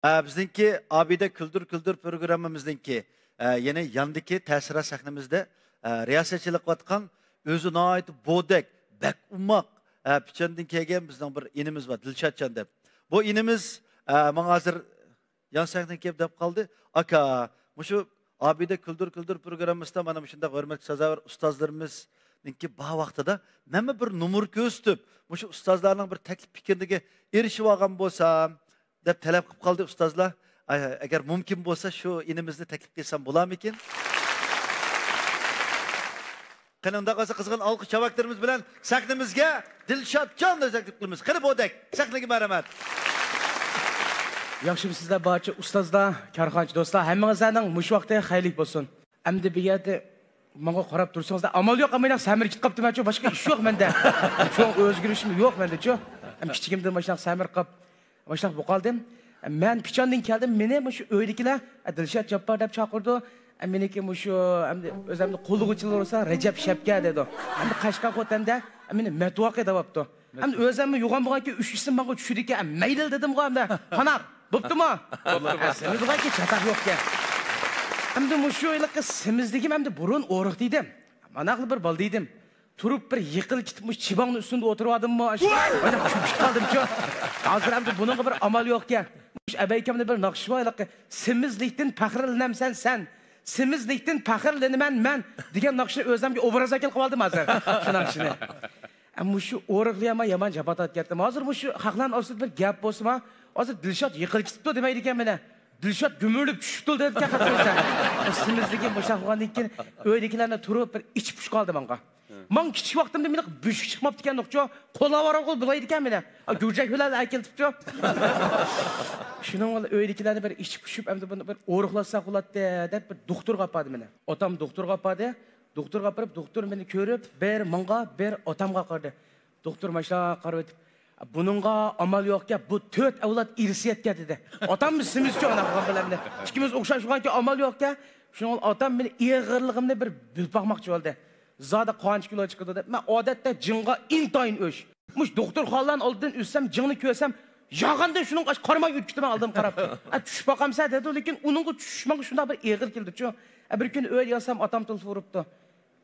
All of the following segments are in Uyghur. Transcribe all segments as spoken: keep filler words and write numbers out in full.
ئە، بىزنىڭكى ئابىدە كۈلدۈر كۈلدۈر پروگراممىمىزنىڭكى، ئە، يەنە ياندىكى تەسىرات سەھنىمىزدە، ئە، رىياسەتچىلىك قىلىۋاتقان ئۆزى ناھايىتى بودەك، بەك ئوماق، ئە، پىچاندىن كەلگەن بىزنىڭ بىر ئىنىمىز بار، دىلشاتجان دەپ. بۇ ئىنىمىز، ئە، ماڭا ھازىر يان سەھنىگە كېلىپ دەپ قالدى. «ئاكا، مۇشۇ ئابىدە كۈلدۈر كۈلدۈر پروگراممىسىدا مانا مۇشۇنداق ھۆرمەتكە سازاۋەر ئۇستازلىرىمىزنىڭكى بار ۋاقتىدا مەنمۇ بىر نومۇر كۆرسىتىپ، مۇشۇ ئۇستازلارنىڭ بىر تەكلىپ پىكرىگە ئېرىشىپ ئالغان بولسام» دەپ تەلەپ قىلىپ قالدى ئۇستازلار. ئە-، ئەگەر مۇمكىن بولسا، شۇ ئىنىمىزنى تەكلىپ قىلسام بولارمىكىن؟ قېنى، ئۇنداق بولسا، قىزغىن ئالقىش چاۋاكلىرىمىز بىلەن سەھنىمىزگە دىلشاتجاننى تەكلىپ قىلىمىز. قېنى، بودەك، سەھنىگە مەرھەمەت. ياخشىمۇسىزلار، بارچە ئۇستازلار، كارخانىچى دوستلار، ھەممىڭىزلەرنىڭ مۇشۇ ۋاقتى خەيرلىك بولسۇن. ئەمدى بۇ يەردە ماڭا قاراپ تۇرسىڭىزلا، ئامال يوق، ئەمما سەمرىپ كېتىپ قاپتىمەنچۇ، باشقا ئىش يوق مەندە. چوڭ ئۆزگىرىشىم يوق مەندىچۇ. ئەم، كىچىكىمدىن ماشۇنداق سەمرىپ قاپ، ماشۇنداق بولۇپ قالدىم. مەن پىچاندىن كەلدىم، مېنى مۇشۇ ئۆيدىكىلەر، «دىلشات جاپپار» دەپ چاقىرىدۇ. ئە، مېنىڭكى مۇشۇ، ئەمدى ئۆزۈمنى قوللىغۇچىلار بولسا، «رەجەپ شەپكە» دەيدۇ. ئەمدى قەشقەر خوتەندە، ئە، مېنى مەتۋاقى دەۋاپتۇ. ئەمدى ئۆزۈممۇ يوغان بولغانكەن، ئۈچ ئىسىم ماڭا چۈشىدىكەن. ئە، مەيلى دېدىمغۇ ئەمدى. قاناق؟ بوپتۇما؟ ئە، سېمىز بولغانكەن، چاتاق يوقكەن. ئەمدى مۇشۇ ھېلىقى سېمىز دېگىنىم ئەمدى بۇرۇن ئورۇق دېدىم. مانا بىر بالا دېدىم. تۇرۇپ بىر يىقىلىپ كېتىپ، مۇشۇ چىباڭنىڭ ئۈستىدە ئولتۇرۇۋالدىممۇ، ئاشۇ بايا چۆكۈپ قالدىمچۇ. ھازىر ئەمدى بۇنىڭغا بىر ئامال يوقكەن. مۇشۇ ئەبەيكەمدە بىر ناخشا بار، ھېلىقى، «سېمىزلىكتىن پەخىرلىنەمسەن سەن، سېمىزلىكتىن پەخىرلىنىمەن مەن» دېگەن ناخشىنى ئۆزۈمگە ئوبرازغا كېلىپ قالدىم ھازىر. شۇ ناخشىنى. ئە، مۇشۇ ئورۇقلىيالماي يامان جاپا تارتىپ كەتتىم. ھازىر مۇشۇ خەقلەرنىڭ ئارىسىدا بىر گەپ بولسىمۇ، ھازىر دىلشات يىقىلىپ كېتىپتۇ دېمەيدىكەن مانا. دىلشات گۈمۈرۈلۈپ چۈشۈپتۇ دەيدىكەن خەق بولسا. سېمىزلىكىم بوشاپ قالغاندىن كېيىن ئۆيدىكىلەرنى تۇرۇپ بىر ئىچى پۇشۇپ قالدى ماڭا. ماڭا كىچىك ۋاقتىمدا مېنىڭ بۆشۈك چىقماپتىكەن دوقچۇ. قولاۋارغۇ بولايدىكەن مېنى. ئا، گۈرجەك بىلەن ئەكېلىپتۇ. شۇنىڭ بىلەن ئۆيدىكىلەرنى بىر ئىچى پۇشۇپ، ئەمدى بۇنى بىر ئورۇقلاتساق بولاتتى دەپ بىر دوختۇرغا ئاپاردى مېنى. ئاتام دوختۇرغا ئاپاردى. دوختۇرغا ئاپىرىپ، دوختۇر مېنى كۆرۈپ، بىر ماڭا، بىر ئاتامغا قارىدى. دوختۇر ماشۇنداق قارىۋېتىپ، «بۇنىڭغا ئامال يوقكەن، بۇ تۆت ئەۋلاد ئىرسىيەتكەن» دېدى. ئاتام سېمىزچۇ ئانا بولغان بىلەن. ئىككىمىز ئوخشاش بولغانكەن ئامال يوقكەن. شۇنىڭ ئاتام مېنى ئېغىرلىقىمنى بىر بىلىپ باقماقچى بولدى. زادى قانچە كىلو چىقىدۇ دەپ. مەن ئادەتتە جىڭغا ئىنتايىن ئۆچ. مۇشۇ دوختۇرخانىلارنىڭ ئالدىدىن ئۆتسەم، جىڭنى كۆرسەم، ياغاندىن شۇنىڭغا قارىماي ئۆتۈپ كېتىمەن ئالدىمغا قاراپ. «ئە، چۈشۈپ باقامسەن؟» دېدى، لېكىن ئۇنىڭغا چۈشۈش ماڭا شۇنداق بىر ئېغىر كېلىدىچۇ. ئە، بىر كۈنى ئۆيدە ياتسام، ئاتام تېلېفون ئۇرۇپتۇ.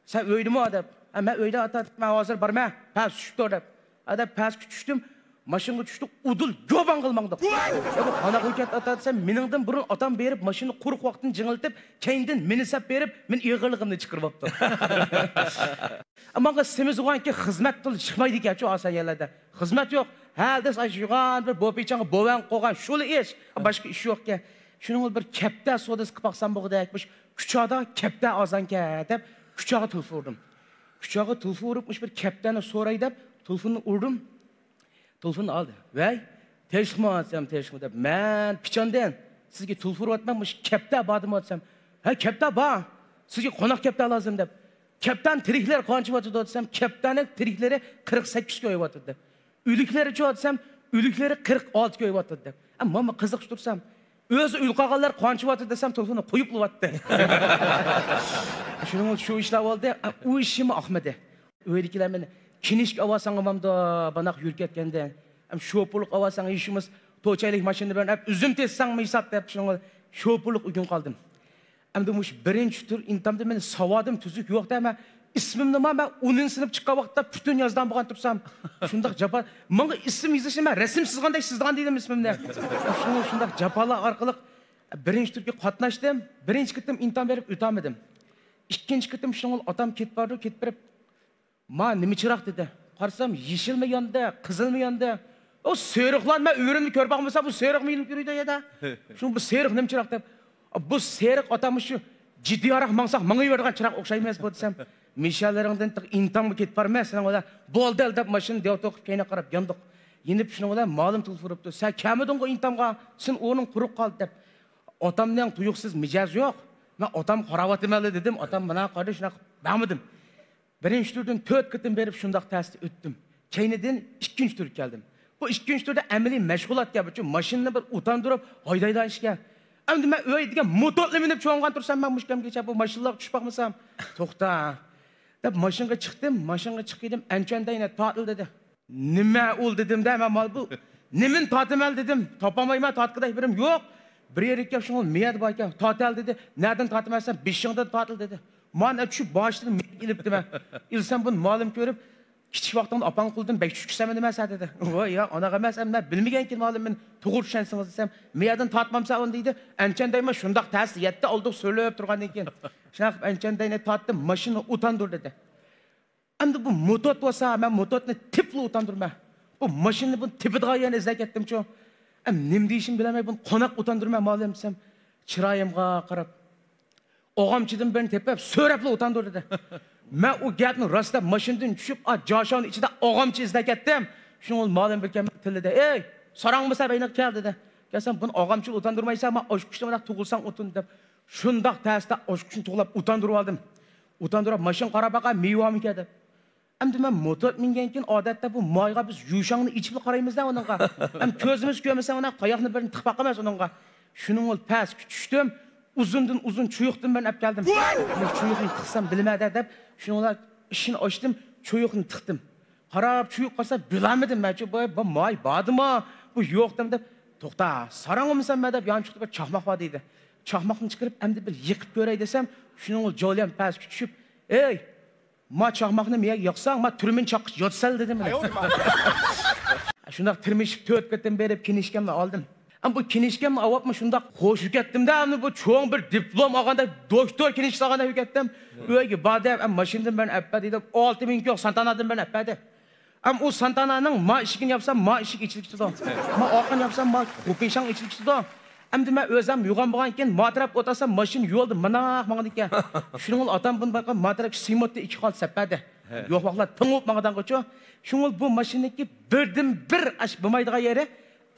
«سەن ئۆيدىمۇ؟» دەپ. «ھە، مەن ئۆيدە ئاتا، مەن ھازىر بارمەن، پەس چۈشۈپتۇ» دەپ. ھە دەپ پەسكە چۈشتۈم. ماشىنىغا چۈشتۇق، ئۇدۇل گوباڭ قىلىپ ماڭدۇق. «يا، بۇ قانداق ھۆكۈمەت ئاتا» دېسەم، مېنىڭدىن بۇرۇن ئاتام بېرىپ ماشىنىنى قۇرۇق ۋاقتىنى جىڭىلتىپ، كەينىدىن مېنى سەپ بېرىپ، مېنى ئېغىرلىقىمنى چىقىرىۋاپتۇ. ماڭا سېمىز بولغانكى خىزمەت تىل چىقمايدىكەنچۇ ئاسان يەرلەردە. خىزمەت يوق. ھە دېسە ئاشۇ يوغان بىر بوپىچاڭغا بوۋاڭ قوغان شۇلا ئىش. باشقا ئىش يوقكەن. شۇنىڭ بىلەن بىر كەپتە سودىسى قىلىپ باقسام بولغۇدەك، مۇشۇ كۇچادا كەپتە ئازانكەن دەپ، كۇچاغا تېلېفون ئۇردۇم. كۇچاغا تېلېفون ئۇرۇپ، مۇشۇ بىر كەپتەنى سوراي دەپ، تېلېفوننى ئۇردۇم. تېلېفوننى ئالدى. «ۋەي، تىنچلىقمۇ؟» دېسەم، «تىنچلىقمۇ» دەپ. «مەن پىچاندىن سىزگە تېلېفون ئۇرۇۋاتىمەن، مۇشۇ كەپتە باردىمۇ؟» دېسەم، «ھە، كەپتە بار. سىزگە قانداق كەپتە لازىم؟» دەپ. «كەپتەنىڭ تىرىكلىرى قانچە بولۇۋاتىدۇ؟» دېسەم، «كەپتەنىڭ تىرىكلىرى قىرىق سەككىز كۆيۈۋاتىدۇ» دەپ. «ئۆلۈكلىرىچۇ؟» دېسەم، «ئۆلۈكلىرى قىرىق ئالتە كۆيۈۋاتىدۇ» دەپ. ئە، مانا قىزىقىپ تۇرسام، «ئۆزى ئۆلۈپ قالغانلار قانچە بولۇۋاتىدۇ؟» دېسەم، تېلېفوننى قويۇپلىۋاتتى. شۇنىڭ شۇ ئىشلار بولدى. ئە، ئۇ ئىشىمۇ ئاقمىدى. ئۆيدىكىلەر مېنى، «كىنىشكا ئاۋالساڭ ئامامدۇ، باناق يۈرۈپ كەتكەندىن. ئەم، شوپۇرلۇق ئاۋالساڭ ھېچىمىز، توچايلىق ماشىنا بىلەن ئەپ، ئۈزۈم تېزساڭمۇ ھېساب» دەپ، شۇنىڭغا شوپۇرلۇق ئۆگىنىپ قالدىم. ئەمدى مۇشۇ بىرىنچى تۈر ئىمتىھاندا مېنى ساۋادىم تۈزۈك يوق دەمە. ئىسمىمنىمۇ مەن ئونىنچى سىنىپ چىققان ۋاقىتتا پۈتۈن يازىدىغان بولغان تۇرسام، شۇنداق جاپا. ماڭا ئىسىم يېزىشنى مەن رەسىم سىزغاندەك سىزىدىغان دېدىم ئىسمىمنى. شۇڭا شۇنداق جاپالار ئارقىلىق بىرىنچى تۈرگە قاتناشتىم. بىرىنچى قېتىم ئىمتىھان بېرىپ ئۆتەلمىدىم. ئىككىنچى قېتىم شۇنىڭ ئاتام كېتىپ بارىدۇ، كېتىپ بېرىپ، «ما نېمە چىراغ؟» دېدى. قارىسام، يېشىلمۇ ياندى، قىزىلمۇ ياندى. ئۇ سېرىقلارنى مەن ئۆمرۈمدە كۆرۈپ باقمىسام، بۇ سېرىقمۇ يېنىپ يۈرىدۇ يەردە. شۇ بۇ سېرىق نېمە چىراغ دەپ. «بۇ سېرىق ئاتام شۇ جىددىيراق ماڭساق ماڭىۋېرىدىغان چىراغ ئوخشايمۇ بۇ؟» دېسەم، «مىشەلىرىڭدىن تېخى ئىمتىھانمۇ كېتىپ بارمەن سېنىڭ بىلەن. بولدى ھەل» دەپ ماشىنا دېۋەتۈرۈپ كەينىگە قاراپ ياندۇق. يېنىپ شۇنىڭ بىلەن مالىم تېلېفون ئۇرۇپتۇ. «سەن كەلمىدىڭغۇ ئىمتىھانغا، سېنىڭ ئورنۇڭ قۇرۇق قالدى» دەپ. ئاتامنىڭ تۇيۇقسىز مىجەزى يوق. مەن ئاتام قاراۋاتىمەنلا دېدىم. ئاتام مانا قارىدى، شۇنداق بەرمىدىم. بىرىنچى تۈردىن تۆت قېتىم بېرىپ شۇنداق تەستە ئۆتتۈم. كەينىدىن ئىككىنچى تۈرگە كەلدىم. بۇ ئىككىنچى تۈردە ئەمەلىي مەشغۇلات گەپ ئۈچۈن ماشىنىنى بىر ئۇتاندۇرۇپ ھايدايدىغان ئىش گەپ. ئەمدى مەن ئۆي دېگەن موتورنى مىنىپ چوڭغان تۇرسام، مەن مۇشۇ كەمگىچە بۇ ماشىنىلارغا چۈشۈپ باقمىسام. «توختا» دەپ ماشىنىغا چىقتىم. ماشىنىغا چىقىپ كېتىپ ئەنچۈەندە يەنە تارتىل دېدى. «نېمە ئۇل؟» دېدىم-دە، مەن مانا بۇ نېمىنى تارتىمەن دېدىم. تاپالمايمەن، تارتقۇدەك بىرىم يوق. بىر يەر ئىكەن، شۇڭا مىيەدە بار ئىكەن. تارتەل دېدى. نەدىن تارتىمەن دېسەم، بېشىڭدىن تارتىل دېدى. مانا چۈشۈپ باشتىن مىيەك ئېلىپتىمەن. ئېلىسام بۇنى مالىم كۆرۈپ، كىچىك ۋاقتىڭدا ئاپاڭ قولىدىن بەك چۈشكۈسەنمۇ نېمە سەن دېدى. ۋاي يا، ئاناق ئەمەس، ئەمدى بىلمىگەنكىن مالىم، مەن توغرا چۈشەنسىڭىز دېسەم، مىيەدىن تارتمامسەن ئۇنى دېدى. ئەنچەن دەيمەن، شۇنداق تەستە يەتتە ئالدۇق سۈرۈلۈپ تۇرغاندىن كېيىن. شۇنداق ئەنچەن دەينى تارتتىم، ماشىنا ئۇتاندۇر دېدى. ئەمدى بۇ موتوت بولسا، مەن موتوتنى تېپىپلا ئۇتاندۇرىمەن. بۇ ماشىنىنى بۇنى تېپىدىغان يەرنى ئىزدەپ كەتتىمچۇ. ئەم، نېمە دېيىشىمنى بىلەلمەي، بۇنى قانداق ئۇتاندۇرىمەن مالىم دېسەم، چىرايىمغا قاراپ، ئاغامچىدىن بىرنى تېپىپ، سۆرەپلا ئۇتاندۇر دېدى. مەن ئۇ گەپنى راستلاپ ماشىنىدىن چۈشۈپ، ئا، جاشاۋنىڭ ئىچىدە ئاغامچى ئىزدەپ كەتتىم. شۇڭا مالىم بىر كەلمە تىللىدى. ئەي، ساراڭمۇ سەن بەينىغا كەل دېدى. كەلسەم، بۇنى ئاغامچىلا ئۇتاندۇرمايسەن، ما ئاشۇ كۈچتە مۇنداق تۇغۇلساڭ ئۇتۇن دەپ. شۇنداق تەستە ئاشۇ كۈچنى تۇغلاپ ئۇتاندۇرۇۋالدىم. ئۇتاندۇرۇپ ماشىنىغا قاراپ باقاي، مېۋەمىكەن دەپ. ئەمدى مەن موتور مىنگەندىن كېيىن ئادەتتە بۇ مايغا بىز يۈشاڭنى ئېچىپلا قارايمىز-دە ئۇنىڭغا. ھەم كۆزىمىز كۆرمىسە ئۇنىڭ تاياقنى بىرنى تىقىپ باقىمىز ئۇنىڭغا. شۇنىڭ بىلەن پەسكە چۈشتۈم. ئۇزۇندىن ئۇزۇن چۇيۇقتىن بىرنى ئەپ كەلدىم. مەن چۇيۇقنى تىقسام بىلىمەن-دە دەپ، شۇنىڭ بىلەن ئىشىكنى ئاچتىم، چۇيۇقنى تىقتىم. قاراپ چۇيۇق قارىسا بىلەلمىدىم مەنچۇ، بۇ، بۇ ماي باردىمۇ، بۇ يوقتىمۇ دەپ. توختا، ساراڭ بولمىسام مەن دەپ يانچۇقتا بىر چاقماق بار دېدى. چاقماقنى چىقىرىپ ئەمدى بىر يېقىپ كۆرەي دېسەم، شۇنىڭغا جوليان پەسكە چۈشۈپ، ئەي، ما چاقماقنى مېيەگە ياقساڭ، ما تۈرمىنى چاققىچە ياتىسەن دېدى مانا. شۇنداق تىرمىشىپ تۆت قېتىم بېرىپ كىنىشكامنى ئالدىم. ئەم بۇ كىنىشكامنى ئاۋاپمۇ شۇنداق خوش يۈكەتتىمدە، ئەمدى بۇ چوڭ بىر دىپلوم ئالغاندەك، دوكتور كىنىشكىسى ئالغاندەك يۈكەتتىم. ئۆيگە بار دەپ، ئەم ماشىنىدىن بىرنى ئەپپە دېدىم، ئالتە مىڭ يوق، سانتانادىن بىرنى ئەپپە دە. ئەم ئۇ سانتانانىڭ ما ئىشىكىنى ياپسام، ما ئىشىك ئېچىلىپ كېتىدۇ. ما ئارقىنى ياپسام، ما خوپىشاڭ ئېچىلىپ كېتىدۇ. ئەمدى مەن ئۆزۈم يوغان بولغانكىن، ما تەرەپ ئولتۇرسام، ماشىنا يولدا مىناق ماڭىدىكەن. شۇنىڭ ئاتام بۇنى بايقاپ، ما تەرەپ سىموتتا ئىككى قات سەپەدە. يوق ۋاقىتلار تېڭىپ ماڭىدىغانغىچۇ. شۇڭا بۇ ماشىنىنىڭكى بىردىنبىر ئاش بولمايدىغان يېرى،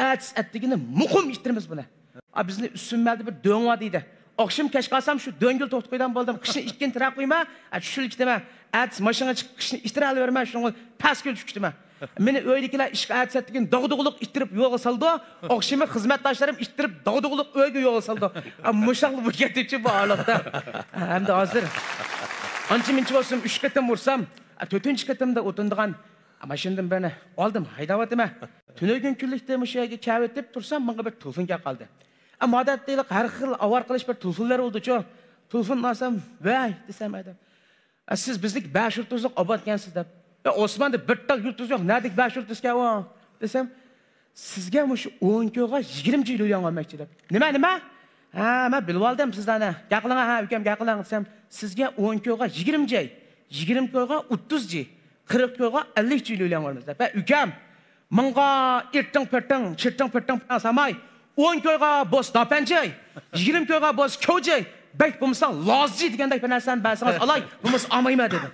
ئەتىسى ئەتىگىنى مۇقىم ئىتتىرىمىز بۇنى. ئا، بىزنى ئۈستۈن مەھەللىدە بىر دۆڭ بار دەيدۇ. ئاخشىمى كەچ قالسام، شۇ دۆڭگىلا توختاپ قويىدىغان بولدۇم. قىشنى ئىككىنى تىرەپ قويما، ئا، چۈشۈرۈپ كېتىمەن. ئەتىسى ماشىنىغا چىقىپ، قىشنى ئىتتىرەلىۋېرىمەن، شۇنىڭغا پەس كۆل چۈشۈپ كېتىمەن. مېنى ئۆيدىكىلەر ئىشقا ئەتىسى ئەتىگىنى داغدۇغىلىق ئىتتىرىپ يولغا سالىدۇ. ئاخشىمى خىزمەتداشلىرىم ئىتتىرىپ داغدۇغىلىق ئۆيگە يولغا سالىدۇ. ئا، مۇشۇنداق بولۇپ كەتتىچۇ بۇ ئارىلىقتا. ئەمدى ھازىر ئانچە-مۇنچە بولسۇن، ئۈچ قېتىم ئۇرسام، ئا، تۆتىنچى قېتىمدا ئۇتۇندىغان ماشىنىدىن بىرنى ئالدىم، ھەيدەۋاتىمەن. تۈنۈگۈن كۈنلۈكتە مۇشۇ يەرگە كەۋېتىپ تۇرسام، ماڭا بىر تېلېفون كەپ قالدى. ئا، ئادەتتە ھەر خىل ئاۋارە قىلىش بىر تېلېفونلار بولىدۇچۇ. تېلېفون ئالسام، ۋەي دېسەم، ھەيدەپ. ئا، سىز بىزنىڭكى بەش يۇلتۇزلۇق ئاۋارە ئىكەنسىز دەپ. يا ئوسمان دەپ، بىر تال يۇلتۇز يوق، نەدىكى بەش يۇلتۇزكەن ئۇ دېسەم، سىزگە مۇشۇ ئون كويغا يىگىرمە جى يۈەن بەرمەكچى دەپ. نېمە، نېمە؟ ھە، مەن بىلىۋالدىم سىزلەرنى. گەپ قىلىڭ، ھە، ئۇكام، گەپ قىلىڭ دېسەم، سىزگە ئون كويغا يىگىرمە جى، يىگىرمە كويغا ئوتتۇز جى، قىرىق كويغا ئەللىك جى يۈەن بەرمەكچى دەپ. ھە، ئۇكام، ماڭا ئىرتىڭ پىرتىڭ، چىرتىڭ پىرتىڭ پىرتىڭ ساماي، ئون كويغا بولسا داپەنجەي، يىگىرمە كويغا بولسا كوجەي، بەك بولمىسا لازجى دېگەندەك بىر نەرسىنى بەرسىڭىز ئالاي، بولمىسا ئالمايمەن دېدىم.